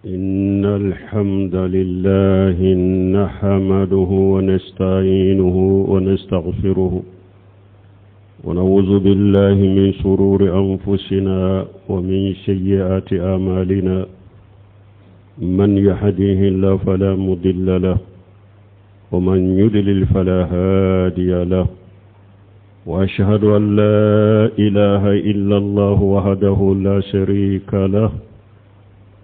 إن الحمد لله نحمده ونستعينه ونستغفره ونعوذ بالله من شرور أنفسنا ومن سيئات أعمالنا من يهديه الله فلا مضل له ومن يضلل فلا هادي له وأشهد أن لا إله إلا الله وحده لا شريك له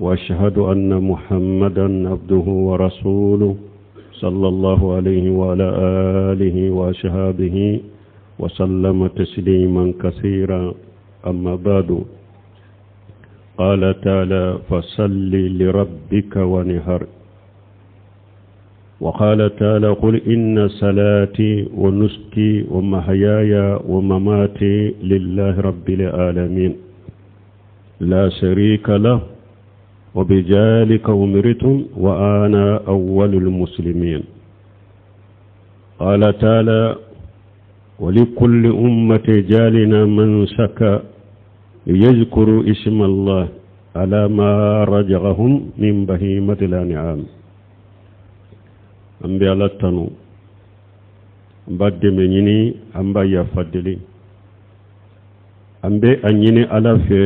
وأشهد أن محمدا عبده ورسوله صلى الله عليه وعلى آله وأصحابه وسلم تسليما كثيرا أما بعد قال تعالى فصل لربك ونهر وقال تعالى قل إن صلاتي ونسكي ومحياي ومماتي لله رب العالمين لا شريك له وبذلك أمرت وأنا أول المسلمين قال تعالى ولكل أمة جالنا من سكى ليذكروا اسم الله على ما رزقهم من بهيمة الأنعام an bɛ ala tanu an b'a dɛmɛ ɲini an b'a yafa deli an bɛ a ɲini ala fɛ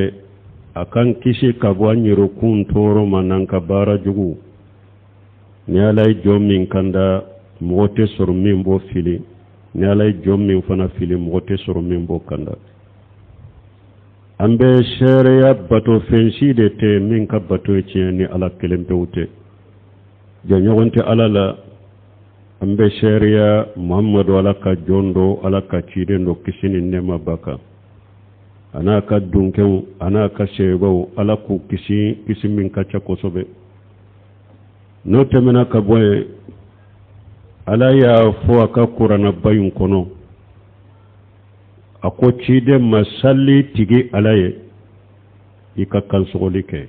a k'an kisi ka bɔ an yɛrɛkun tɔɔrɔ ma n'an ka baara jugu ni ala ye jɔn min kanda mɔgɔ tɛ sɔrɔ min b'o fili ni ala ye jɔn min fana fili mɔgɔ tɛ sɔrɔ min b'o kanda an bɛ seereya bato fɛn si de tɛ min ka bato ye tiɲɛ ni ala kelen pewu tɛ jɛɲɔgɔn tɛ ala la an bɛ seereya muhamadu ala ka jɔn don ala ka ciden don kisi ni nɛɛma b'a kan a n'a ka dunkɛw a n'a ka seebaw ala k'u kisi kisi min ka ca kosɛbɛ n'o tɛmɛna ka bɔ yen ala y'a fɔ a ka kuranaba in kɔnɔ a ko ciden ma sali tigi ala ye i ka kansɔgɔli kɛ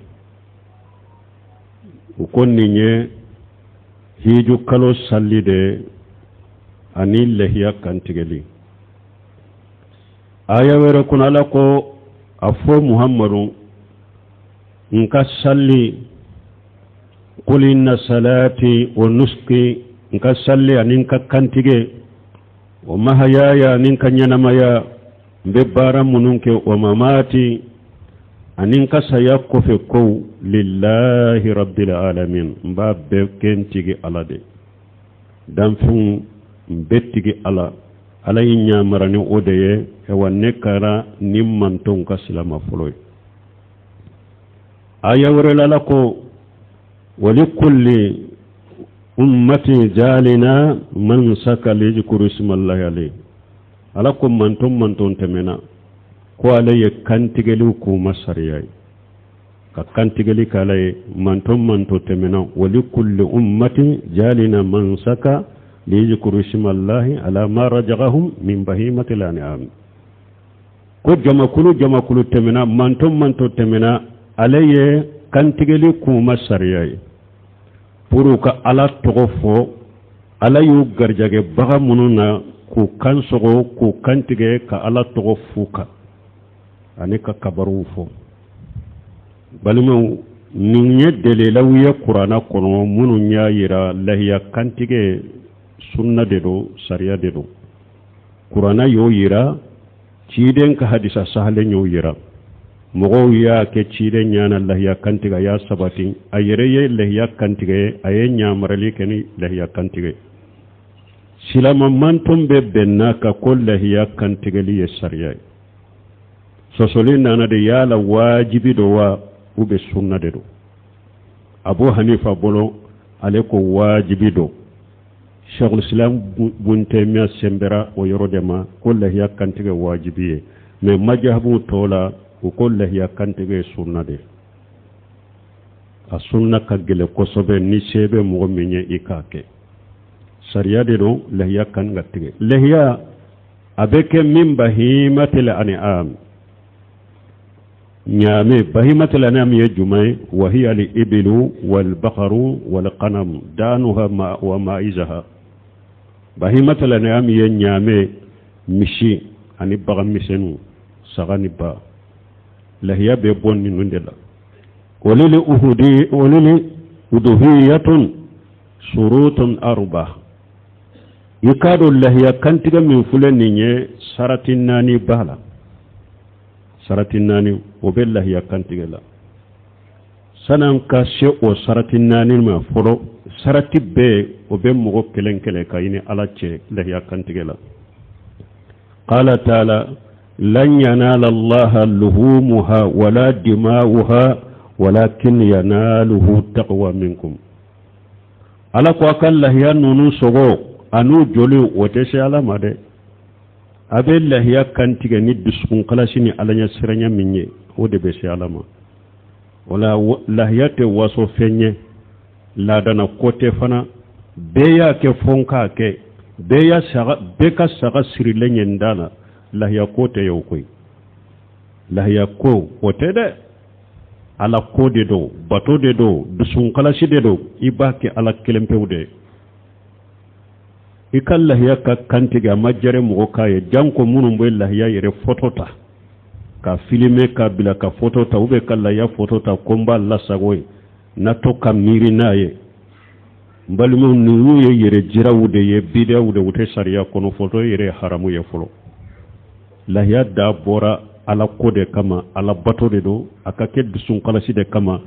u ko nin ye hiju kalo sali de ani lahiya kantigɛli aya wɛrɛ kɔnɔ ala ko a fɔ muhammadu n ka sali qul inna salati wa nusuki n ka sali ani n ka kantigɛ wa mahayaya ani n ka ɲɛnamaya n bɛ baara minnu kɛ wa mamati ani n ka saya kɔfɛ kow lillahi rabbil alamin n b'a bɛɛ kɛ n tigi ala de danfɛnw n bɛɛ tigi ala ala ye n yamara ni o de ye wa ne kɛra nin mantonw ka silama fɔlɔ ye aya wɛrɛ la ala ko walikulli ummati jalina mansaka liyazkuru ismallahi alayhi ala ko manton manton tɛmɛna ko ale ye kantigɛliw k'u ma sariya ye ka kantigɛli k'ala ye manton manton tɛmɛna walikulli ummati jalina mansaka liyazkuru ismallahi ala ma razaqahum min bahimatil an'am ko jamakulu jamakulu tɛmɛna manton manton tɛmɛna ale ye kantigɛli k'u ma sariya ye pour u ka ala tɔgɔ fɔ ala y'u garijɛgɛ bagan minnu na k'u kan sɔgɔ k'u kantigɛ ka ala tɔgɔ f'u kan ani ka kabaruw fɔ balimaw nin ye dalilaw ye kuranna kɔnɔ minnu y'a yira lahiya kantigɛ sunna de don sariya de don kuranna y'o yira ciden ka hadisa sahalen y'o yira mɔgɔw y'a kɛ ciden ɲana lahiya kantigɛ a y'a sabati a yɛrɛ ye lahiya kantigɛ a ye ɲamarali kɛ ni lahiya kantigɛ silama manton bɛɛ bɛnna kan ko lahiya kantigɛli ye sariya ye sɔsɔli nana de yala wajibi don wa ou bien sunna de don abu hanifa bolo ale ko wajibi don Sheikhul Islam Bun Taymiya sɛnbɛra o yɔrɔ de ma ko lahiya kantigɛ wajibi ye mais majahabu tɔw la u ko lahiya kantigɛ ye sunna de a sunna ka gɛlɛn kosɛbɛ ni se bɛ mɔgɔ min ye i k'a kɛ sariya de don lahiya kan ka tigɛ lahiya a bɛ kɛ min bahimatil an'am ɲaamɛ bahimatil an'am ye jumɛn ye wa hiya al ibilu wal baqaru wal ghanam danuha wa ma'izaha bahimatil an'am ye ɲaamɛ misi ani bagan misɛnninw saga ni ba lahiya bɛ bɔ ninnu de la Walil uhudi walil uduhiyatun surutun arba. I k'a dɔn lahiya kantigɛ min filɛ nin ye, sarati naani b'a la. Sarati naani o bɛ lahiya kantigɛ la. San'an ka se o sarati naani ma fɔlɔ, sarati bɛɛ o bɛ mɔgɔ kelen kelen ka i ni Ala cɛ lahiya kantigɛ la. Qala taala lan yanala allaha luhumuha wala dima'uha walakin yanaluhu taqwa minkum. Ala ko a ka lahiya ninnu sogo an'u joli, o tɛ se Ala ma dɛ. A bɛ lahiya kantigɛ ni dusukun kalasi ni Ala ɲɛ siranya min ye, o de bɛ se Ala ma. O la, lahiya tɛ waso fɛn ye, laadana ko tɛ fana. Bɛɛ y'a kɛ fo n k'a kɛ, bɛɛ y'a saga, bɛɛ ka saga sirilen ye n da la. Lahiya ko tɛ ye o koyi, lahiya ko o tɛ dɛ. Ala ko de don, bato de don, dusunkalasi de don. I b'a kɛ Ala kelen pewu de ye. I ka lahiya ka kantigɛ, a ma jɛrɛ mɔgɔ k'a ye, janko minnu bɛ lahiya yɛrɛ foto ta ka filime ka bila ka foto ta, u bɛ ka lahiya foto ta ko n b'a lasago ye, na to ka miiri n'a ye. N balimaw, ninnu ye yɛrɛ jiraw de ye, bidaw de, u tɛ sariya kɔnɔ. Foto yɛrɛ ye haramu ye fɔlɔ. Lahiya da bɔra Ala ko de kama, Ala bato de don, a ka kɛ dusunkalasi de kama.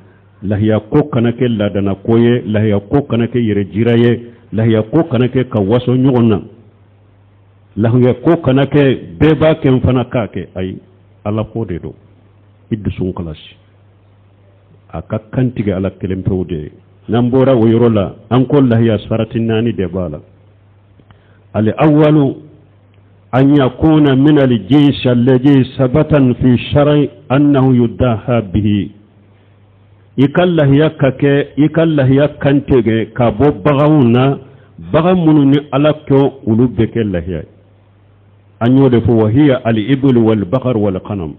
Lahiya ko kana kɛ laadana ko ye, lahiya ko kana kɛ yɛrɛ jira ye, lahiya ko kana kɛ ka waso ɲɔgɔn na, lahiya ko kana kɛ bɛɛ b'a kɛ n fana k'a kɛ. Ayi, Ala ko de don, i dusun kalasi, a ka kantigɛ Ala kelen pewu de ye. N'an bɔra o yɔrɔ la, an ko lahiya sarati naani de b'a la. Al awwalu an yakuna min al jins alladhi sabatan fi shar'i annahu yudaha bihi. I ka lahiya ka kɛ, i ka lahiya kantigɛ ka bɔ baganw na, bagan minnu ni Ala ko olu bɛ kɛ lahiya ye. An y'o de fɔ, wahiya al ibl wal bakar wal qanam.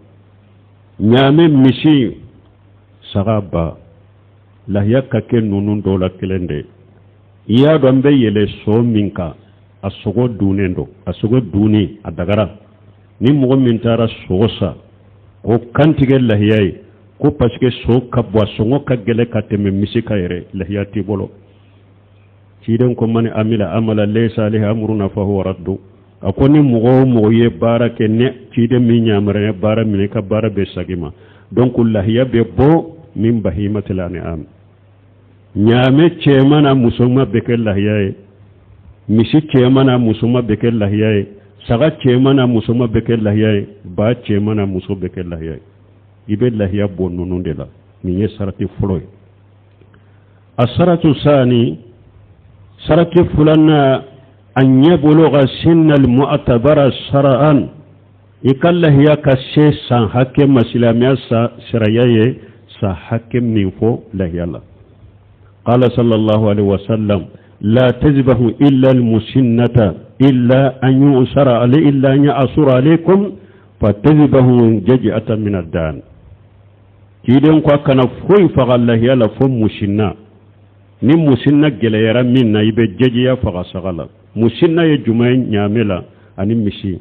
Ɲaamɛ, misi, saga, ba, lahiya ka kɛ ninnu dɔw la kelen de. I y'a dɔn an bɛ yɛlɛ so min kan, a sogo dunnen don, a sogo dunni a dagara. Ni mɔgɔ min taara sogo san k'o kantigɛ lahiya ye, ko parce que so ka bɔ, a sɔngɔ ka gɛlɛ ka tɛmɛ misi kan yɛrɛ, lahiya t'i bolo. Ciden ko man amila amala laysa alayhi amruna fahuwa raddu. A ko ni mɔgɔ o mɔgɔ ye baara kɛ ne ciden min yamaruya baara minɛ, i ka baara bɛ sagi ma. Donc lahiya bɛ bɔ min bahimatil an'am. Ɲaamɛ cɛman n'a musoman bɛ kɛ lahiya ye, misi cɛman n'a musoman bɛ kɛ lahiya ye, saga cɛman n'a musoman bɛ kɛ lahiya ye, ba cɛman n'a muso bɛ kɛ lahiya ye. I bɛ lahiya bɔ ninnu de la. Nin ye sarati fɔlɔ ye. A saratu sani, sarati filanan, an yabuluga sinnal mu'tabara shara'an. I ka lahiya ka se san hakɛ ma, silamɛya sa sariya ye san hakɛ min fɔ lahiya la. Qala sallallahu alaihi wasallam la tazbahu illa almusinnata illa an yusara ale illa an ya'sura alaykum fatazbahu jaj'atan min ad-dan. Ciden ko a kana foyi faga lahiya la fo musinna. Ni musinna gɛlɛyara min na, i bɛ jɛjiya faga saga la. Musinna ye jumɛn ye? Ɲaamɛ la ani misi.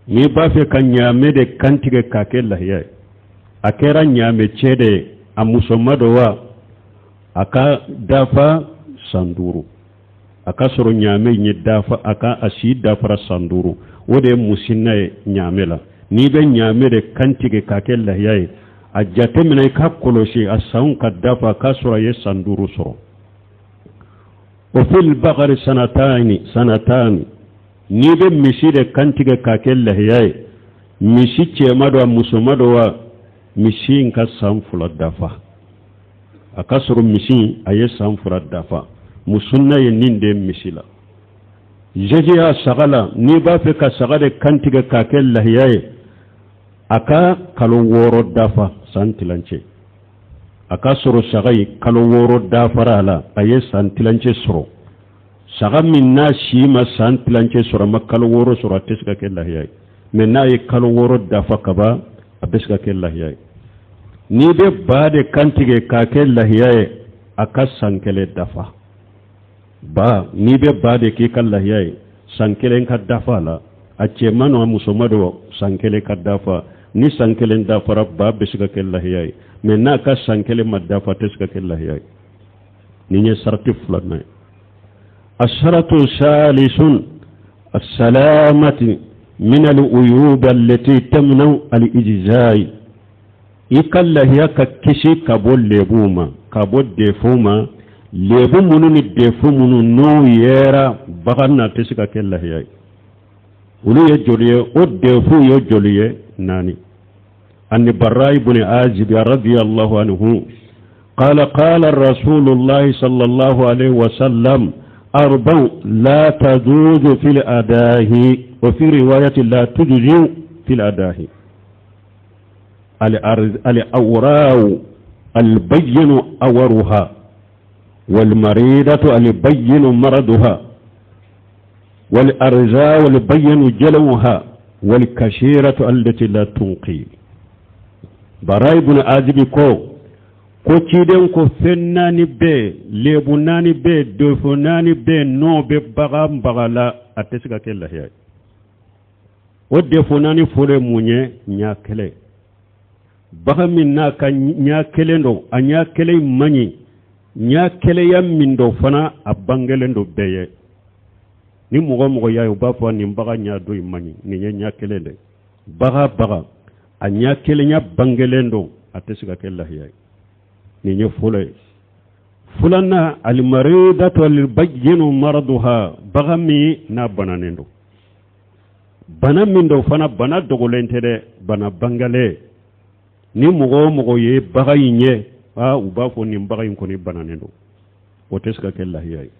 N'i b'a fɛ ka ɲaamɛ de kantigɛ k'a kɛ lahiya ye, a kɛra ɲaamɛ cɛ de ye, a musoma don wa, a ka dafa san 5, a ka sɔrɔ ɲaamɛ in ye dafa, a ka a si dafara san 5, o de ye musinna ye ɲaamɛ la. N'i bɛ ɲaamɛ de kantigɛ k'a kɛ lahiya ye, a jateminɛ, i ka kɔlɔsi a sanw ka dafa, a k'a sɔrɔ a ye san 5 sɔrɔ. O fil bakari sanatani sanatani. N'i bɛ misi de kantigɛ k'a kɛ lahiya ye, misi cɛma don, a musoma don wa, misi in ka san 2 dafa, a ka sɔrɔ misi a ye san 2 dafa. Musunna ye nin de misi la. Jɛjiya saga la, n'i b'a fɛ ka saga de kantigɛ k'a kɛ lahiya ye, a ka kalo 6 dafa, san tilancɛ. A ka sɔrɔ saga ye kalo 6 dafara a la, a ye san tilancɛ sɔrɔ. Saga min n'a si ma san tilancɛ sɔrɔ, a ma kalo 6 sɔrɔ, a tɛ se ka kɛ lahiya ye. Mɛ n'a ye kalo 6 dafa kaban, a bɛ se ka kɛ lahiya ye. N'i bɛ ba de kantigɛ k'a kɛ lahiya ye, a ka san 1 dafa. Ba, n'i bɛ ba de k'i ka lahiya ye, san 1 ka dafa a la, a cɛman don, a musoman don, san 1 ka dafa. Ni san kelen dafara, ba bɛ se ka kɛ lahiya ye, mais n'a ka san kelen ma dafa, a tɛ se ka kɛ lahiya ye. Nin ye sarati filanan ye. Asaratu salisun asalamati min al-uyub allati tamna'u al-ijzai. I ka lahiya ka kisi ka bɔ lebuw ma, ka bɔ défaut ma. Lebu minnu ni défaut minnu n'o yera bagan na, tɛ se ka kɛ lahiya ye. Olu ye joli ye? O défaut ye joli ye? Naani. An Barra ibn Azib radiyallahu anhu قال قال رسول الله صلى الله عليه وسلم: أربع لا تجوز في الأضاحي، وفي رواية لا تجزئ في الأضاحي: العوراء البين عورها، والمريضة البين مرضها، والأرزاء البين جلوها، والكثيرة التي لا تنقي. Bara ibn Azib ko ciden ko fɛn naani bɛ, lebu naani bɛ, défaut naani bɛ, n'o bɛ bagan baga la, a tɛ se ka kɛ lahiya ye. O défaut naani fɔlɔ ye mun ye? Ɲa kɛlɛ. Bagan min n'a ka ɲa kelen don, a ɲa kelen man ɲi, ɲa kɛlɛya min don fana, a bangelen don bɛɛ ye. Ni mɔgɔ mɔgɔ y'a ye, u b'a fɔ nin bagan ɲa dɔ in man ɲi, nin ye ɲa kelen de. Baga baga a ɲa kelenya bangelen don, a tɛ se ka kɛ lahiya ye. Nin ye fɔlɔ ye. Filanan, almaridatu albayyinu maraduha, bagan min n'a bananen don. Bana min don fana, bana dogolen tɛ dɛ, bana bangalen. Ni mɔgɔ o mɔgɔ ye bagan in ye, aa, u b'a fɔ nin bagan in kɔni bananen don, o tɛ se ka kɛ lahiya ye.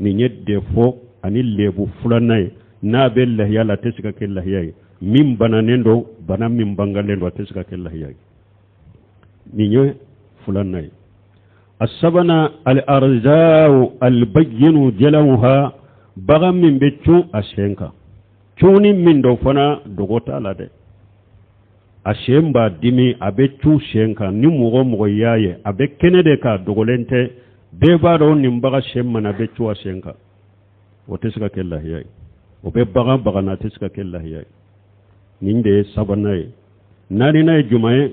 Nin ye défaut ani lebu filanan ye, n'a bɛ lahiya la, a tɛ se ka kɛ lahiya ye. Min bananen don, bana min bangalen don, a tɛ se ka kɛ lahiya ye. Nin ye filanan ye. A sabanan, al-arja'u al-bayyinu jalawha, bagan min bɛ cun a sen kan. Cunni min don fana, dogo t'a la dɛ, a sen b'a dimi, a bɛ cun sen kan. Ni mɔgɔ mɔgɔ y'a ye, a bɛ kɛnɛ de kan, dogolen tɛ, bɛɛ b'a dɔn nin bagan sen mana, a bɛ cun a sen kan, o tɛ se ka kɛ lahiya ye. O bɛ bagan bagan na, a tɛ se ka kɛ lahiya ye. Nin de ye sabanan ye. Naaninan ye jumɛn ye?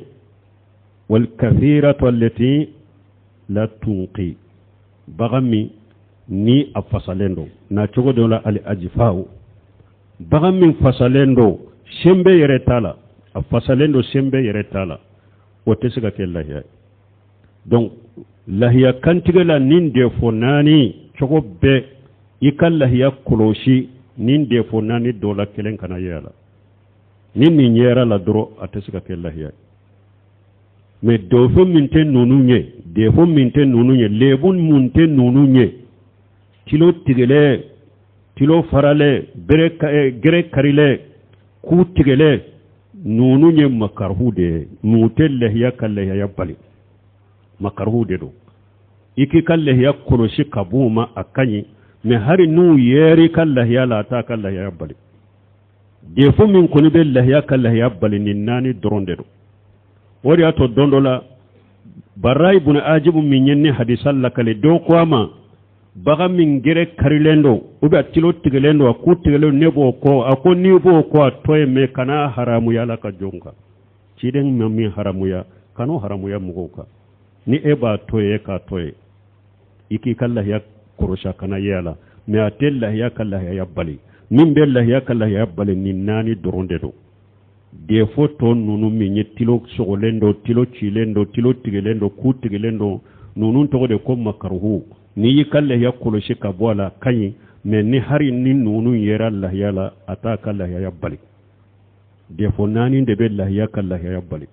Walkathiratu allati la tunqi, bagan min ni a fasalen don na cogo dɔ la, ali ajifaw, bagan min fasalen don, senbɛ yɛrɛ t'a la, a fasalen don, senbɛ yɛrɛ t'a la, o tɛ se ka kɛ lahiya ye. Donc lahiya kantigɛ la, nin défaut naani cogo bɛɛ, i ka lahiya kɔlɔsi nin défaut naani dɔ la kelen kana ye a la. Ni nin yera la dɔrɔn, a tɛ se ka kɛ lahiya ye. Mais défaut min tɛ ninnu ye, défaut min tɛ ninnu ye, lebu mun tɛ ninnu ye, tilo tigɛlɛ, tilo faralɛ, bere gere karilɛ, ku tigɛlɛ, ninnu ye makaruhu de ye. Ninnu tɛ lahiya ka lahiya bali, makaruhu de don. I k'i ka lahiya kɔlɔsi ka b'u ma, a ka ɲi, mais hali n'u yɛrɛ ka lahiya la, a t'a ka lahiya bali. Défaut min kɔni bɛ lahiya ka lahiya bali, nin naani dɔrɔn de don. O de y'a to don dɔ la, Bara ibn Ajibu min ye ni hadisa lakale, dɔw ko a ma: bagan min gere karilen don ou bien tilo tigɛlen don, a ku tigɛlen, ne b'o kɔ. A ko n'i b'o kɔ, a tɔ ye, mais kana haramuya la ka jɔn kan. Ciden ma min haramuya, kan'o haramuya mɔgɔw kan. Ni e b'a to ye, k'a to ye, i k'i ka lahiya kɔrɔsi a kana ye a la, mais a tɛ lahiya ka lahiya bali. Min bɛ lahiya ka lahiya bali, nin naani dɔrɔn de don. Défaut tɔ ninnu min ye, tilo sogolen don, tilo cilen don, tilo tigɛlen don, ku tigɛlen don, ninnu tɔgɔ de ko makaruhu. N'i y'i ka lahiya kɔlɔsi ka bɔ a la, ka ɲi, mais ni hari ni ninnu yera lahiya la, a t'a ka lahiya bali. Défaut naani de bɛ lahiya ka lahiya bali.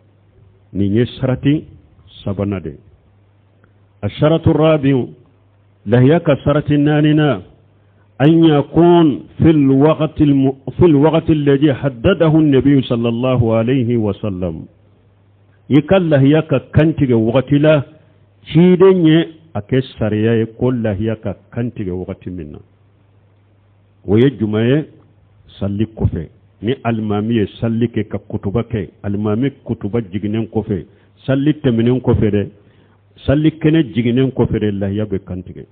Nin ye sarati sabanan de. A saratu rabiu, lahiya ka sarati naaninan, أن يكون في الوقت الذي حدده النبي صلى الله عليه وسلم. I ka lahiya ka kantigɛ wagati la ciden ye a kɛ sariya ye ko lahiya ka kantigɛ wagati min na, o ye jumɛn ye? Salli kɔfɛ. Ni alimami ye salli kɛ ka kutuba kɛ, alimami kutuba jiginnen kɔfɛ, salli tɛmɛnen kɔfɛ dɛ, salli kɛnɛ jiginnen kɔfɛ dɛ, lahiya bɛ kantigɛ.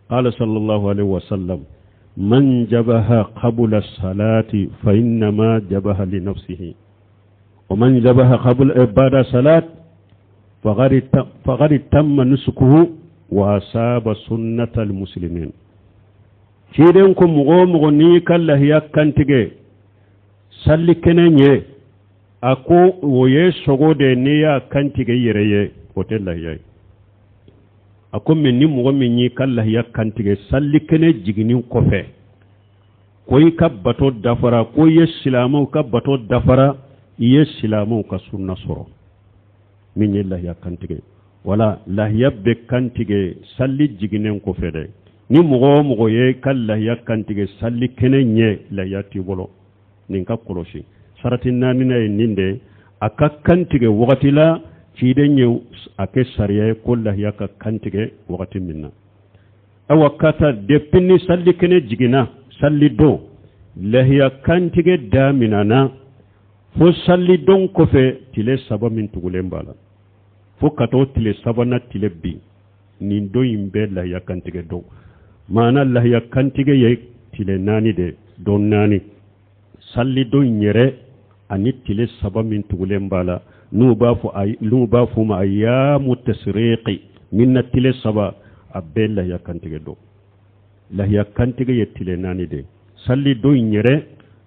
قال صلى الله عليه وسلم: من ذبح قبل الصلاة فإنما ذبح لنفسه. Wa man zabaha qabla ba'da salat faqad tamma nusukuhu wa asaba sunnatal muslimin. Ciden ko mɔgɔ o mɔgɔ n'i ka lahiya kantigɛ sali kɛnɛ ɲɛ, a ko o ye sogo de, n'i y'a kantigɛ i yɛrɛ ye, o tɛ lahiya ye. A ko mɛ ni mɔgɔ min y'i ka lahiya kantigɛ sali kɛnɛ jiginni kɔfɛ, ko i ka bato dafara, ko i ye silamɛw ka bato dafara, i ye silamɛw ka sunna sɔrɔ. Min ye lahiya kantigɛ, wala lahiya bɛ kantigɛ sali jiginnen kɔfɛ dɛ. Ni mɔgɔ o mɔgɔ ye ka lahiya kantigɛ sali kɛnɛ ɲɛ, lahiya t'i bolo. Nin ka kɔlɔsi. Sarati naaninan ye nin de, a ka kantigɛ wagati la ciden ye a kɛ sariya ye ko lahiya ka kantigɛ wagati min na. Awa, ka ta depuis ni sali kɛnɛ jiginna sali don, lahiya kantigɛ daminɛna fo sali don kɔfɛ tile 3 min tugulen b'a la, fo ka t'o tile sabanan tile bin. Nin don in bɛɛ lahiya kantigɛ don. Maana lahiya kantigɛ ye tile 4 de, don 4, sali don in yɛrɛ ani tile 3 min tugulen b'a la, n'u b'a fɔ ma ayamu tasiriqi min na, tile 3, a bɛɛ lahiya kantigɛ don. Lahiya kantigɛ ye tile 4 de, sali don in yɛrɛ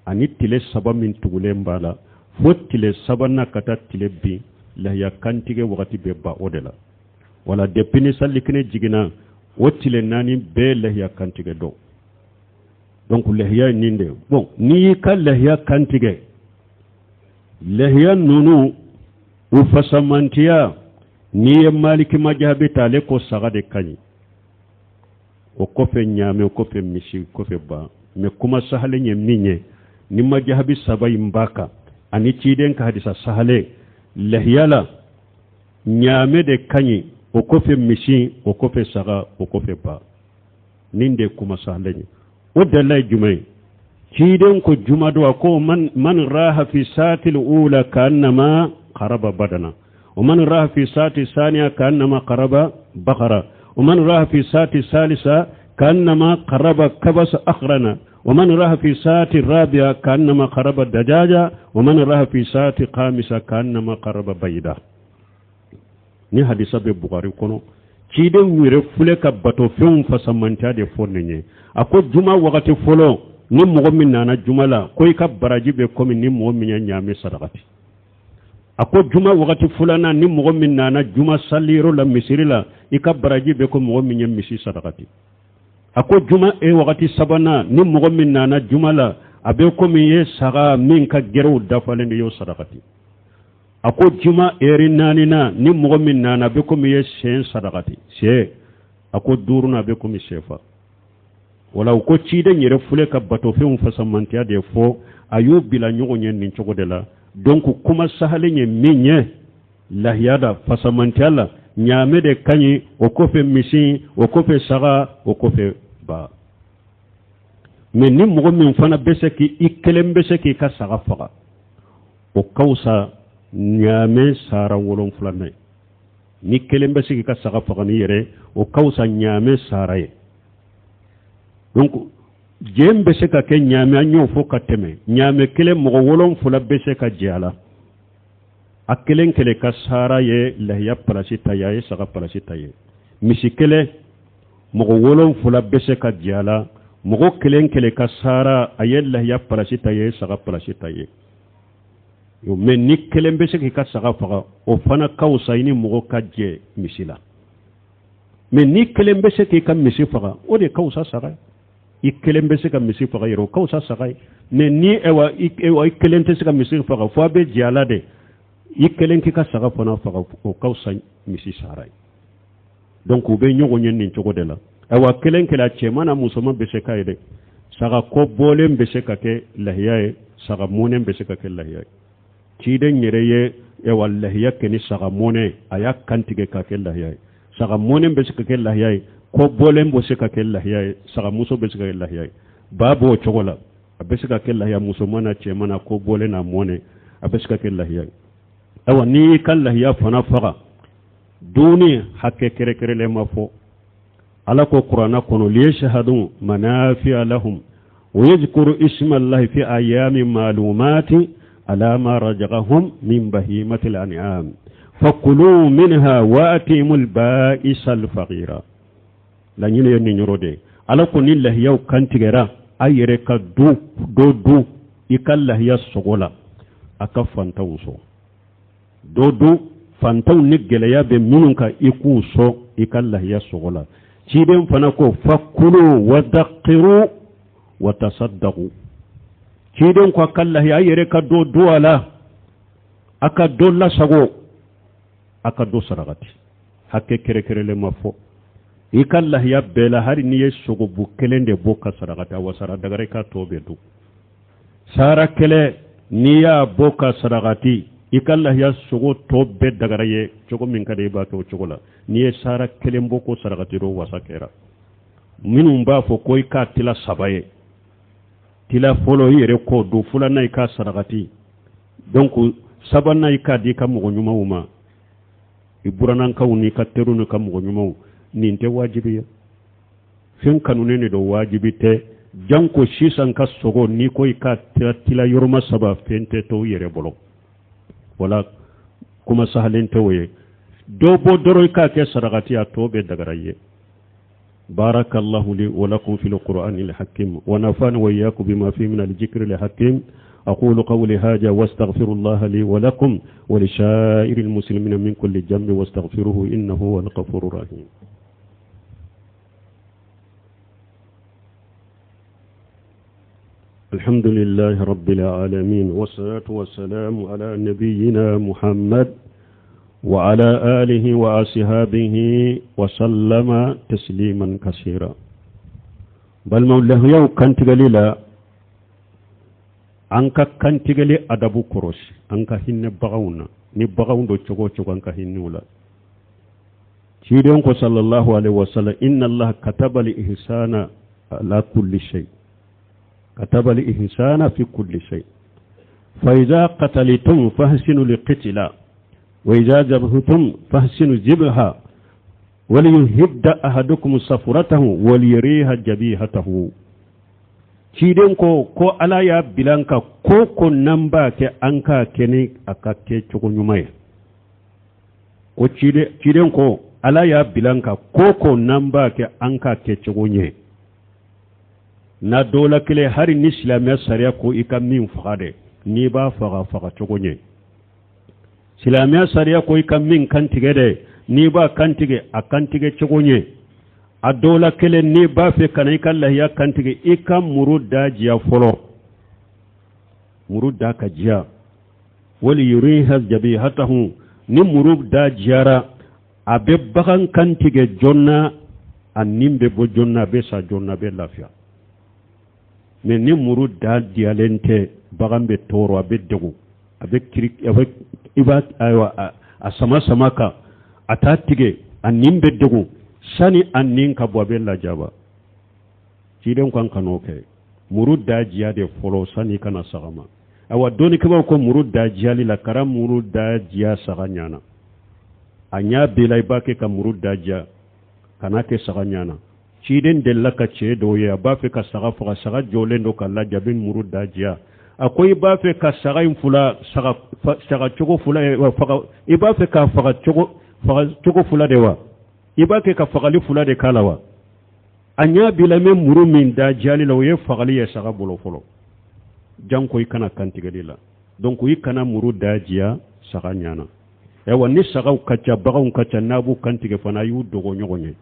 ani tile 3 min tugulen b'a la, fo tile sabanan ka taa tile bin, lahiya kantigɛ wagati bɛ ban o de la. Wala depuis ni salikɛnɛ jiginna, o tile 4 bɛɛ lahiya kantigɛ don. Donc lahiya ye nin de. Bon, n'i y'i ka lahiya kantigɛ, lahiya ninnu u fasamantiya, n'i ye Maliki majahabi ta, ale ko saga de ka ɲi, o kɔfɛ ɲaamɛ, o kɔfɛ misi, kɔfɛ ba. Mɛ kuma sahalen ye min ye, ni majahabi saba in b'a kan ani ciden ka hadisa sahalen, lahiya la ɲaamɛ de ka ɲi, o kɔfɛ misi, o kɔfɛ saga, o kɔfɛ ba. Nin de kuma sahalen ye. O dalila ye jumɛn ye? Ciden ko jumadon, a ko man raha fi satil ula kaannama qaraba badana, wa man raha fi sati saniya kaannama qaraba bakara, wa man raha fi sati salisa kaannama qaraba kabasa akhrana, wa man raha fi sati rabia kaannama qaraba dajaja, wa man raha fi sati khamisa kaannama qaraba bayda. Ni hadisa bɛ Bukari kɔnɔ. Ciden yɛrɛ filɛ ka batofɛnw fasamantiya de fɔ nin ye. A ko juma wagati fɔlɔ, ni mɔgɔ min nana juma la, ko i ka baraji bɛ komi ni mɔgɔ min ye ɲaamɛ sadakati. A ko juma wagati filanan, ni mɔgɔ min nana juma saliyɔrɔ la misiri la, i ka baraji bɛ ko mɔgɔ min ye misi sadakati. A ko juma e wagati sabanan, ni mɔgɔ min nana juma la, a bɛ komi i ye saga min ka gɛrɛw dafalen de y'o sadakati. A ko juma eri naaninan, ni mɔgɔ min nana, a bɛ komi i ye sɛn sadakati, sɛ. A ko duurunan, a bɛ komi sɛfa. Wala u ko ciden yɛrɛ filɛ ka batofɛnw fasamantiya de fɔ, a y'u bila ɲɔgɔn ye nin cogo de la. Donc kuma sahalen ye min ye, lahiya la fasamantiya la, ɲaamɛ de ka ɲi, o kɔfɛ misi, o kɔfɛ saga, o kɔfɛ ba. Mɛ ni mɔgɔ min fana bɛ se k'i i kelen bɛ se k'i ka saga faga, o ka fisa ɲaamɛ sara wolonfilanan ye. Ni kelen bɛ se k'i ka saga faga ni yɛrɛ, o ka fisa ɲaamɛ sara ye. Donc jɛn bɛ se ka kɛ ɲaamɛ, an y'o fɔ ka tɛmɛ, ɲaamɛ kelen, mɔgɔ 7 bɛ se ka jɛ a la. A kelen kelen ka sara ye lahiya palasi ta ye, a ye saga palasi ta ye. Misi kelen, mɔgɔ 7 bɛ se ka jɛ a la, mɔgɔ kelen kelen ka sara, a ye lahiya palasi ta ye, saga palasi ta ye. Mɛ ni kelen bɛ se k'i ka saga faga, o fana ka fisa i ni mɔgɔ ka jɛ misi la. Mɛ ni kelen bɛ se k'i ka misi faga, o de ka fisa saga ye. I kelen bɛ se ka misi faga yɛrɛ, o ka fisa saga ye. Mɛ ni ewa i kelen tɛ se ka misi faga, fo a bɛ jɛ a la de, i kelen k'i ka saga fana faga, o ka fisa misi sara ye. Donc u bɛ ɲɔgɔn ye nin cogo de la. Ayiwa, kelen kelen, a cɛman n'a musoman bɛ se k'a ye dɛ. Saga kɔ bɔlen bɛ se ka kɛ lahiya ye, saga mɔnɛ bɛ se ka kɛ lahiya ye. Ciden yɛrɛ ye ayiwa lahiya kɛ ni saga mɔnɛ, a y'a kantigɛ k'a kɛ lahiya ye. Saga mɔnɛ bɛ se ka kɛ lahiya ye, kɔ bɔlen bɛ se ka kɛ lahiya ye, saga muso bɛ se ka kɛ lahiya ye. Ba b'o cogo la, a bɛ se ka kɛ lahiya musoman na, cɛman na, kɔ bɔlen n'a mɔnɛ, a bɛ se ka kɛ lahiya ye. Ayiwa, n'i y'i ka lahiya fana faga, dumuni hakɛ kɛrɛnkɛrɛnlen ma fɔ. Ala ko Kuranna kɔnɔ: liyashhadu manafi'a lahum wa yadhkuru isma Allahi fi ayyamin ma'lumati. ala ma razaqahum min bahimatil an'am fakulu minha wa atimul ba'isal faqira. Laɲini ye nin yɔrɔ de ye. Ala ko ni lahiyaw kantigɛra, a yɛrɛ ka dɔ dun i ka lahiya sogo la, a ka fantanw sɔn dɔ dun, fantanw ni gɛlɛya bɛ minnu kan, i k'u sɔn i ka lahiya sogo la. Ciden fana ko fakulu wadakiru watasaddaku. Ciden ko a ka lahiya, a yɛrɛ ka dɔ dun a la, a ka dɔ lasago, a ka dɔ sarakati. Hakɛ kɛrɛkɛrɛlen ma fɔ i ka lahiya bɛɛ la. Hali n'i ye sogobu kelen de bɔ ka sarakati, a wasara, dagara i ka tɔ bɛɛ dun. Sara kelen n'i y'a bɔ ka sarakati, i ka lahiya sogo tɔ bɛɛ dagara ye. Cogo min ka di i b'a kɛ o cogo la. N'i ye sara kelen bɔ ko sarakati dɔ, wasa kɛra. Minnu b'a fɔ ko i k'a tila saba ye, tila fɔlɔ i yɛrɛ k'o dun, filanan i k'a sarakati, donc sabanan i k'a di i ka mɔgɔ ɲumanw ma, i burannakaw n'i ka teriw n'i ka mɔgɔ ɲumanw. Nin tɛ wajibi ye, fɛn kanunen de don, wajibi tɛ. Janko sisan ka sogo, n'i ko i ka tila yɔrɔma saba, fɛn tɛ to i yɛrɛ bolo. Wala kuma sahalen tɛ o ye. Dɔ bɔ dɔrɔn i k'a kɛ sarakati, a tɔ bɛɛ dagara i ye. بارك الله لي ولكم في القرآن الحكيم ونفعني وإياكم بما فيه من الذكر الحكيم. أقول قولي هذا واستغفر الله لي ولكم ولسائر المسلمين من كل ذنب واستغفروه إنه هو الغفور الرحيم. الحمد لله رب العالمين، والصلاة والسلام على نبينا محمد وعلى آله وأصحابه وسلم تسليما كثيرا. Balimaw, lahiyaw kantigɛli la, an ka kantigɛli adabu kɔrɔsi. An ka hinɛ baganw na, ni baganw don cogo o cogo, an ka hinɛ u la. Ciden ko sallallahu alaihi wasallam: inna allaha kataba al-ihsana ala kulli shay, kataba al-ihsana fi kulli shay, fa idha qataltum fahsinu al-qitla wa idha zabhtum fahsinu zibha waliyuhidda ahadukum safuratahu waliyuriha jabihatahu. Ciden ko Ala y'a bila an kan ko n'an b'a kɛ, an k'a kɛ ni a ka kɛ cogo ɲuman ye. Ko ciden ko Ala y'a bila an kan ko n'an b'a kɛ, an k'a kɛ cogo ɲɛ na. Dɔ la kelen, hali ni silamɛya sariya ko i ka min faga dɛ, n'i b'a faga, faga cogo ɲɛ. Silamɛya sariya ko i ka min kantigɛ dɛ, n'i b'a kantigɛ, a kantigɛ cogo ɲɛ. A dɔw la kelen, n'i b'a fɛ ka na i ka lahiya kantigɛ, i ka muru da diya fɔlɔ, muru da ka diya. Wali yuriha jabihatahu. Ni muru da diyara, a bɛ bagan kantigɛ joona, a nin bɛ bɔ joona, a bɛ sa joona, a bɛ lafiya. Mais ni muru da diyalen tɛ, bagan bɛ tɔɔrɔ, a bɛ degun, a bɛ kiri, a bɛ i b'a ayiwa a sama sama kan, a t'a tigɛ, a nin bɛ degun, sani a nin ka bɔ, a bɛ lajaba. Ciden kan kan'o kɛ. Muru da diya de fɔlɔ sani ka na saga ma. Ayiwa, dɔnnikɛbaaw ko muru da diyali la, kara muru da diya saga ɲana, a ɲa bɛɛ la, i b'a kɛ ka muru da diya, kana kɛ saga ɲana. Ciden delila ka cɛ dɔw ye, a b'a fɛ ka saga faga, saga jɔlen don ka lajɛ, a bɛ muru da diya. A ko: i b'a fɛ ka saga in fula saga saga cogo fula faga, i b'a fɛ k'a faga cogo fula de wa? I b'a kɛ ka fagali fula de k'a la wa? A ɲɛ b'i la, n bɛ muru min da diyali la, o ye fagali ye saga bolo fɔlɔ, janko i kana kantigɛli la. Donc i kana muru da diya saga ɲana. Ayiwa, ni sagaw ka ca, baganw ka ca, n'a b'u kantigɛ fana, a y'u dogo ɲɔgɔn ye.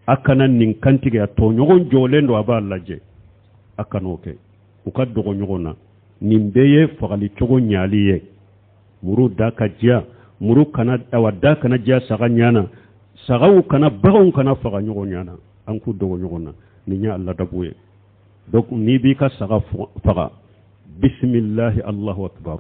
A kana nin kantigɛ, a tɔɲɔgɔn jɔlen don, a b'a lajɛ, a kan'o kɛ, u ka dogo ɲɔgɔn na. Nin bɛɛ ye fagali cogo ɲali ye. Muru da ka diya, muru kana awa da kana diya saga ɲana, sagaw kana, baganw kana faga ɲɔgɔn ɲana, an k'u dogo ɲɔgɔn na. Nin ye a ladabu ye. Donc n'i b'i ka saga faga, bisimilahi allahu akbar.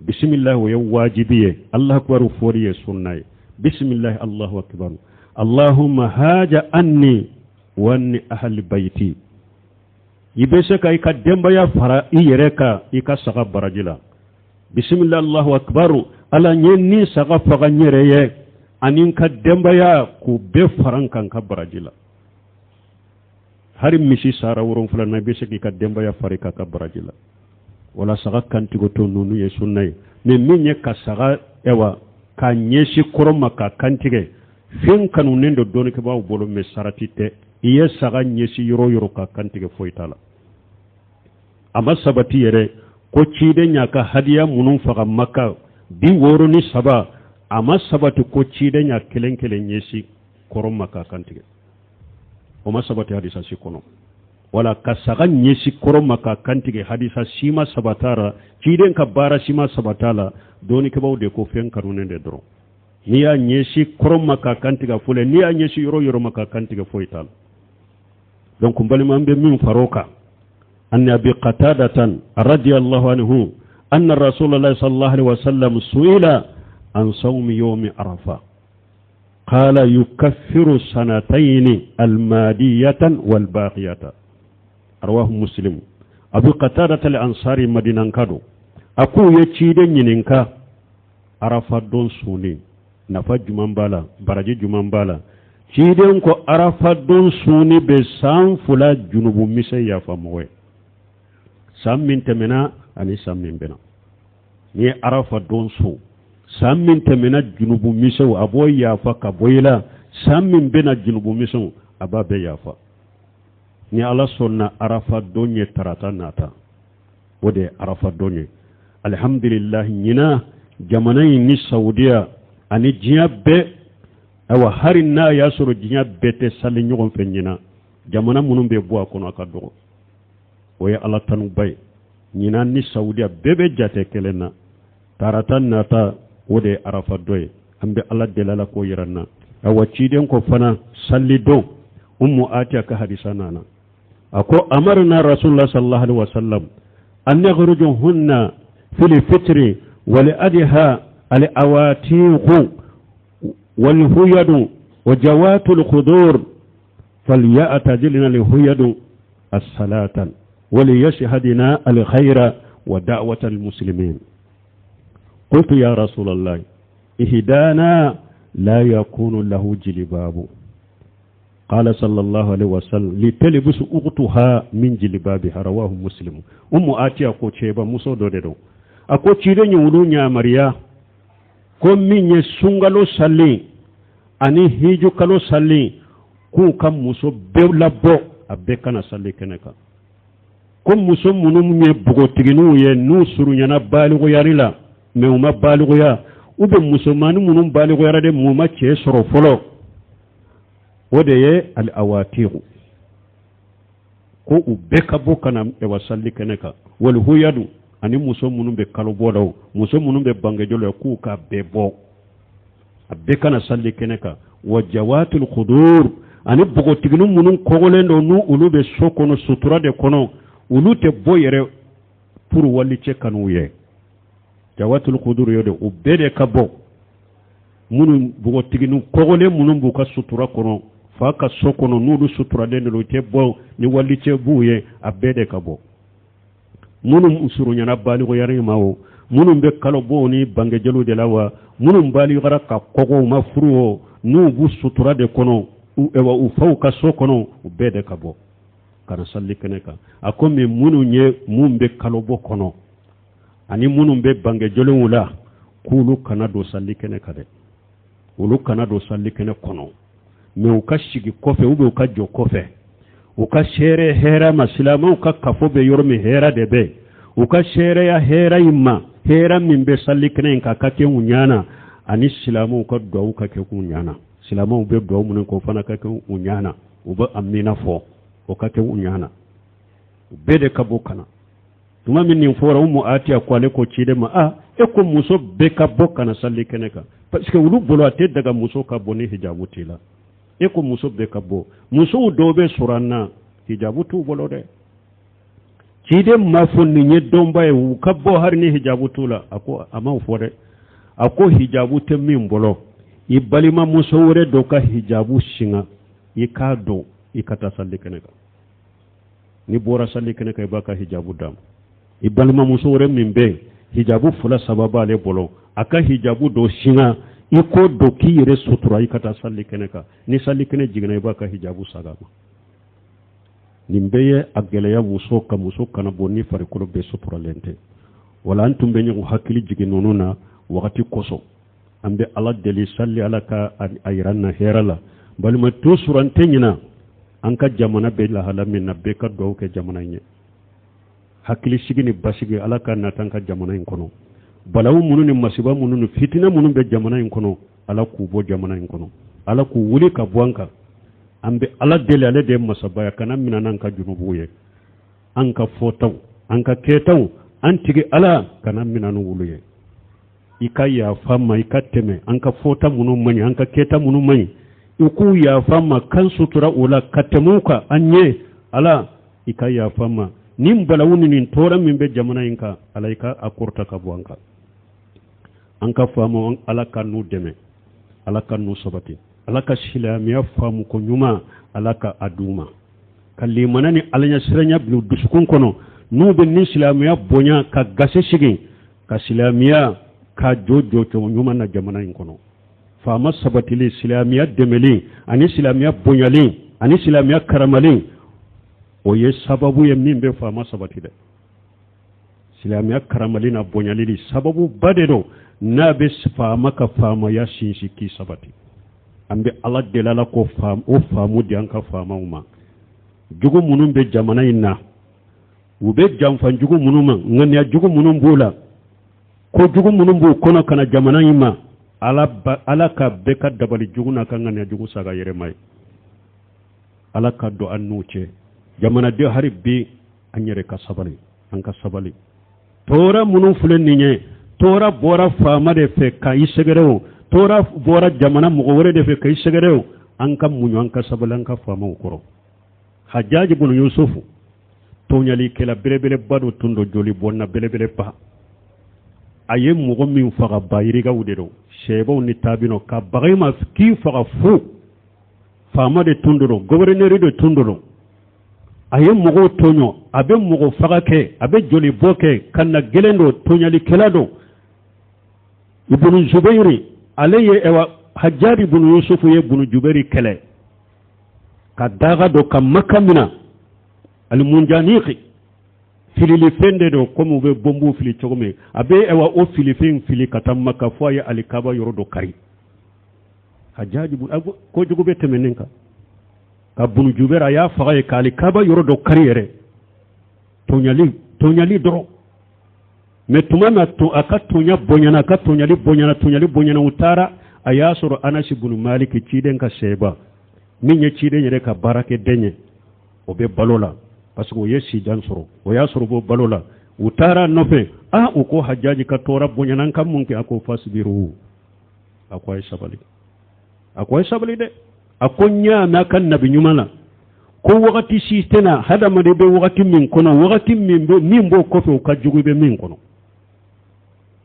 Bisimilahi, o ye wajibi ye. Allah akbar fɔli ye sunna ye. Bisimilahi allahu akbar, allahumma haja anni wa anni ahli bayti. I bɛ se ka i ka denbaya fara i yɛrɛ kan i ka saga baraji la. Bisimilahi allahu akbar, Ala, n ye ni saga faga n yɛrɛ ye ani n ka denbaya, k'u bɛɛ fara n kan ka baraji la. Hali misi sara 7 na, i bɛ se k'i ka denbaya fara i kan ka baraji la. Wala saga kantigɛtɔ ninnu ye sunna ye. Mais min ye ka saga ɛwa k'a ɲɛsin kɔrɔn ma k'a kantigɛ, fɛn kanunen don dɔnnikɛbaaw bolo, mais sarati tɛ. I ye saga ɲɛsin yɔrɔ o yɔrɔ k'a kantigɛ, foyi t'a la. A ma sabati yɛrɛ ko ciden y'a ka hadiya minnu faga Maka 63, a ma sabati ko ciden y'a kelen kelen ɲɛsin kɔrɔn ma k'a kantigɛ. O ma sabati hadisa si kɔnɔ. Wala ka saga ɲɛsin kɔrɔn ma k'a kantigɛ, hadisa si ma sabat'a la, ciden ka baara si ma sabat'a la. Dɔnnikɛbaaw de ko fɛn kanunen de dɔrɔn. N'i y'a ɲɛsin kɔrɔn ma k'a kantigɛ fɔlɔ, n'i y'a ɲɛsin yɔrɔ yɔrɔ ma k'a kantigɛ, foyi t'a la. Donc n balima, an bɛ min far'o kan, an Abi Qatadatan radiyallahu anhu anna Rasulullah sallallahu alaihi wasallam su'ila an sawmi yawmi Arafa, qala yukaffiru sanatayni almadiyatan walbaqiyata, rawahu Muslim. Abu Qatadata al-Ansari, Madinanka don, a k'u ye ciden ɲininka Arafa don sunni nafa juman b'a la, baraji juman b'a la. Ciden ko Arafa don sunni bɛ san 2 junubu misɛn yafa mɔgɔ ye, san min tɛmɛna ani san min bɛna. N'i ye Arafa don sun, san min tɛmɛna junubu misɛnw a b'o yafa ka bɔ i la, san min bɛna junubu misɛnw a b'a bɛɛ yafa. Ni Ala sɔnna, Arafa don ye tarata nata, o de ye Arafa don ye. Alihamdulilahi, ɲinan jamana in ni Saudiya ani diɲɛ bɛɛ, ayiwa, hali n'a y'a sɔrɔ diɲɛ bɛɛ tɛ sali ɲɔgɔn fɛ ɲinan, jamana minnu bɛ bɔ a kɔnɔ a ka dɔgɔ, o ye Ala tanuba ye. Ɲinan ni Saudiya bɛɛ bɛ jate kelen na. Tarata nata, o de ye Arafa don ye. An bɛ Ala deli, Ala k'o yira an na. Ayiwa, ciden ko fana sali don, Umu Atiya ka hadisa nana, a ko amarna Rasulullah sallallahu alaihi wasallam an nakhruju hunna fil fitri wal adha al awatiqu wal huyadu wa jawatul khudur falyatazilna al huyadu as-salatan وليشهدنا الخير ودعوة المسلمين. قلت يا رسول الله، إهدانا لا يكون له جلباب. قال صلى الله عليه وسلم لتلبس أختها من جلبابها، رواه مسلم. Umu Atiya ko cɛba muso dɔ de don, a ko ciden ye olu yamaruya ko min ye sunkalo salen ani hiju kalo salen, k'u ka muso bɛɛ labɔ, a bɛɛ kana sali kɛnɛ kan, ko muso minnu ye npogotigininw ye n'u surunyana baliguyali la mais u ma baliguya, u bɛ musomannin minnu baliguyara de mais u ma cɛ sɔrɔ fɔlɔ, o de ye al awatiru, ko u bɛɛ ka bɔ ka na ɛwa sali kɛnɛ kan, wal huyadu, ani muso minnu bɛ kalo bɔ la, o muso minnu bɛ bangejɔ la, k'u ka bɛɛ bɔ, a bɛɛ kana sali kɛnɛ kan, wa jawatul khudur, ani npogotiginin minnu kɔgɔlen don, n'u olu bɛ so kɔnɔ, sutura de kɔnɔ, olu tɛ bɔ yɛrɛ pour walicɛ kan'u ye. Jawatul khudur ye de, u bɛɛ de ka bɔ, minnu npogotiginin kɔgɔlen minnu b'u ka sutura kɔnɔ, fa ka so kɔnɔ, n'olu suturalen don, u tɛ bɔ ni walicɛ b'u ye, a bɛɛ de ka bɔ. Minnu surunyana baliguyari ma, o minnu bɛ kalo bɔ ni bangejɛliw de la, wa minnu baliguyara ka kɔgɔ, u ma furu, o n'u b'u sutura de kɔnɔ, u faw ka so kɔnɔ, u bɛɛ de ka bɔ ka na sali kɛnɛ kan. A ko min minnu ye mun bɛ kalo bɔ kɔnɔ ani minnu bɛ bangejɛliw la, k'olu kana don sali kɛnɛ kan dɛ, olu kana don sali kɛnɛ kɔnɔ, mais u ka sigi kɔfɛ ou bien u ka jɔ kɔfɛ, u ka seere hɛrɛ ma. Silamɛw ka kafo bɛ yɔrɔ min, hɛrɛ de bɛ, u ka seereya hɛrɛ in ma, hɛrɛ min bɛ sali kɛnɛ in kan ka kɛ u ɲana, ani silamɛw ka duwawu ka kɛ u ɲana. Silamɛw bɛ duwawu minnu kɛ, o fana ka kɛ u ɲana, u bɛ amina fɔ, o ka kɛ u ɲana. U bɛɛ de ka bɔ ka na. Tuma min nin fɔra, Umu Atiya ko ale ko ciden ma, a e ko muso bɛɛ ka bɔ ka na sali kɛnɛ kan, parce que olu bolo a tɛ daga muso ka bɔ ni hijabu t'i la. E ko muso bɛɛ ka bɔ, musow dɔw bɛ sɔrɔ an na, hijabu t'u bolo dɛ. Ciden m'a fɔ nin ye dɔnba ye, u ka bɔ hali ni hijabu t'u la. A ko a m'o fɔ dɛ, a ko hijabu tɛ min bolo, i balimamuso wɛrɛ dɔ ka hijabu singa, i k'a don, i ka taa sali kɛnɛ kan. N'i bɔra sali kɛnɛ kan, i b'a ka hijabu d'a ma. I balimamuso wɛrɛ min bɛ yen, hijabu fila saba b'ale bolo, a ka hijabu dɔ singa, i k'o don k'i yɛrɛ sutura, i ka taa sali kɛnɛ kan. Ni sali kɛnɛ jiginna, i b'a ka hijabu saga ma. Nin bɛɛ ye a gɛlɛya muso kan, muso kana bɔ ni farikolo bɛɛ suturalen tɛ. Wala an tun bɛ ɲɔgɔn hakili jigin ninnu na wagati kosɔn. An bɛ Ala deli sali Ala ka a yira an na hɛrɛ la. Balima toujours an tɛ ɲina an ka jamana bɛ lahala min na, bɛɛ ka dugawu kɛ jamana in ye. Hakilisigi ni basigi Ala ka nata an ka jamana in kɔnɔ. Balawu minnu ni masiba minnu ni fitinɛ minnu bɛ jamana in kɔnɔ, Ala k'u bɔ jamana in kɔnɔ, Ala k'u wuli ka bɔ an kan. An bɛ Ala deli, ale de ye masaba ye, kana minɛ n'an ka junubuw ye, an ka fɔtaw, an ka kɛtaw, an tigi Ala kana minɛ n'olu ye. I ka yafa ma, i ka tɛmɛ an ka fɔta minnu man ɲi, an ka kɛta minnu man ɲi, i k'u yafa ma, k'an sutura o la ka tɛmɛ u kan an ɲɛ. Ala, i ka yafa ma. Nin balawu ni nin tɔɔrɔ min bɛ jamana in kan, Ala, i ka a kɔrɔta ka bɔ an kan. An ka faamaw, Ala ka n'u dɛmɛ, Ala ka n'u sabati, Ala ka silamɛya faamu ko ɲuman, Ala ka a d'u ma, ka limana ni alaɲɛsiranya bila u dusukun kɔnɔ, n'u bɛ ni silamɛya bonya ka gasi sigi, ka silamɛya ka jɔ jɔcogo ɲuman na jamana in kɔnɔ. Faama sabatili, silamɛya dɛmɛli ani silamɛya bonyali ani silamɛya karamali, o ye sababu ye min bɛ faama sabati dɛ. Silamɛya karamali n'a bonyali sababuba de don n'a bɛ faama ka faamaya sinsin k'i sabati. An bɛ Ala deli, Ala k'o o faamu di an ka faamaw ma. Jugu minnu bɛ jamana in na, u bɛ janfa jugu minnu ma, ŋaniya jugu minnu b'u la, ko jugu minnu b'u kɔnɔ ka na jamana in ma, Ala ka bɛɛ ka dabali jugu n'a ka ŋaniya jugu saga yɛrɛ ma ye. Ala ka don an n'u cɛ. Jamanaden, hali bi an yɛrɛ ka sabali, an ka sabali. Tɔɔrɔ minnu filɛ nin ye, tɔɔrɔ bɔra faama de fɛ ka i sɛgɛrɛ o, tɔɔrɔ bɔra jamana mɔgɔ wɛrɛ de fɛ ka i sɛgɛrɛ o, an ka muɲu, an ka sabali an ka faamaw kɔrɔ. Hajjaji bunu Yusufu, tɔɲalikɛla belebeleba dɔ tun don, joli bɔnna belebeleba. A ye mɔgɔ min faga, bayirikaw de don, sɛbaw ni tabinaw, ka baga i ma k'i faga fu. Faama de tun don, gɔvɛrɛnɛri de tun don. A ye mɔgɔw tɔɲɔ, a bɛ mɔgɔ faga kɛ, a bɛ joli bɔ kɛ, ka na gɛlɛn don, tɔɲalikɛla don. Ibunu Zubɛri, ale ye ɛwa Hajjaji bunu Yusufu ye bunu Jubɛri kɛlɛ ka daga don ka Maka mina. Alimunjaniki fililifɛn de don, komi u bɛ bɔnbu fili cogo min, a bɛ ɛwa o filifɛn fili ka taa Maka fo a ye alikaba yɔrɔ dɔ kari. Hajjaji kojugu bɛ tɛmɛ nin kan ka bunu Jubɛri, a y'a faga ye k'alikaba yɔrɔ dɔ kari yɛrɛ. Tɔɲali, tɔɲali dɔrɔn. Mɛ tuma na a ka tɔɲa bonyana, a ka tɔɲali bonyana, tɔɲali bonyana, u taara a y'a sɔrɔ Anasi bunu Maliki, ciden ka sɛba min ye ciden yɛrɛ ka baarakɛden ye, o bɛ balo la, parce que o ye sijan sɔrɔ, o y'a sɔrɔ b'o balo la. U taara a nɔfɛ, a u ko Hajjaji ka tɔɔrɔ bonyana, an ka mun kɛ? A ko fasbiru, a ko a ye sabali, a ko a ye sabali dɛ. A ko n y'a mɛn a ka nabi ɲuman na ko wagati si tɛna hadamaden bɛ wagati min kɔnɔ, wagati min bɛ min b'o kɔfɛ, o ka jugu i bɛ min kɔnɔ.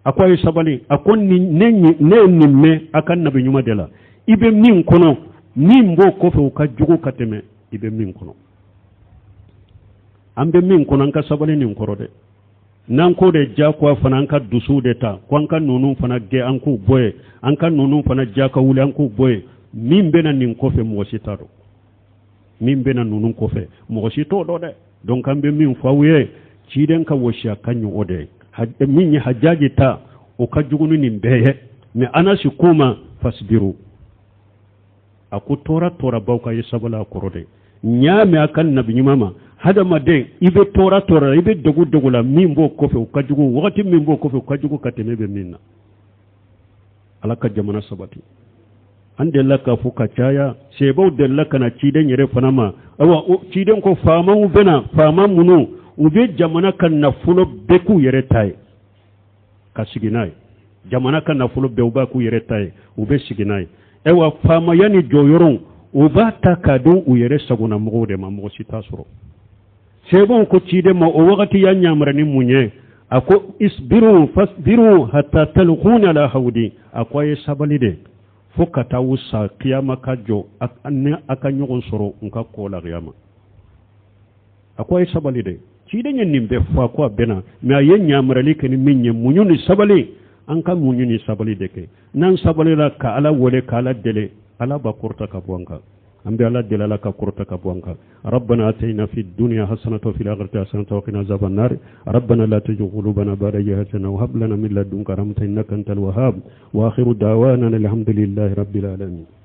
A ko a ye sabali. A ko ne ye nin mɛn a ka nabi ɲuman de la, i bɛ min kɔnɔ, min b'o kɔfɛ, o ka jugu ka tɛmɛ i bɛ min kɔnɔ. An bɛ min kɔnɔ, an ka sabali nin kɔrɔ dɛ. N'an ko de jagoya fana, an ka dusuw de ta ko an ka ninnu fana gɛn, an k'u bɔ yen, an ka ninnu fana ja ka wuli, an k'u bɔ yen. Min bɛna nin kɔfɛ, mɔgɔ si t'a dɔn. Min bɛna ninnu kɔfɛ, mɔgɔ si t'o dɔn dɛ. Donc an bɛ min fɔ aw ye, ciden ka wasiya ka ɲi o de ye. Min ye Hajjaji ta, o ka jugu ni nin bɛɛ ye. Mais Anasi k'u ma fasbiru, a ko tɔɔrɔ tɔɔrɔ b'aw kan, ye sabali a kɔrɔ dɛ. N y'a mɛn a ka nabi ɲuman ma, hadamaden i bɛ tɔɔrɔ tɔɔrɔ la, i bɛ degun degun la, min b'o kɔfɛ o ka jugu, wagati min b'o kɔfɛ o ka jugu ka tɛmɛ bɛ min na. Ala ka jamana sabati. An delila k'a fɔ ka caya, sebaw delila ka na ciden yɛrɛ fana ma. Ayiwa, ciden ko faamaw bɛna, faama minnu u bɛ jamana ka nafolo bɛɛ k'u yɛrɛ ta ye ka sigi n'a ye, jamana ka nafolo bɛɛ u b'a k'u yɛrɛ ta ye, u bɛ sigi n'a ye. Ayiwa, faamaya ni jɔyɔrɔw u b'a ta k'a di u yɛrɛ sagona mɔgɔw de ma, mɔgɔ si t'a sɔrɔ. Sebaw ko ciden ma, o wagati y'a yamari ni mun ye? A ko isbiru fasbiru hatta talquni ala hawdi. A ko a ye sabali de fo ka taa u sa kiyama ka jɔ, ni a ka ɲɔgɔn sɔrɔ n ka kɔ la kiyama. A ko a ye sabali de. Ciden ye nin bɛɛ fɔ, a ko a bɛna, mɛ a ye yamarali kɛ ni min ye, muɲu ni sabali. An ka muɲu ni sabali de kɛ. N'an sabalila ka Ala wele, ka Ala deli, Ala b'a kɔrɔta ka bɔ an kan. An bɛ Ala deli, Ala ka kɔrɔta ka bɔ an kan. ربنا آتنا في الدنيا حسنة وفي الآخرة حسنة وقنا عذاب النار. ربنا لا تزغ قلوبنا بعد إذ هديتنا وهب لنا من لدنك رحمة إنك أنت الوهاب. وآخر دعوانا الحمد لله رب العالمين.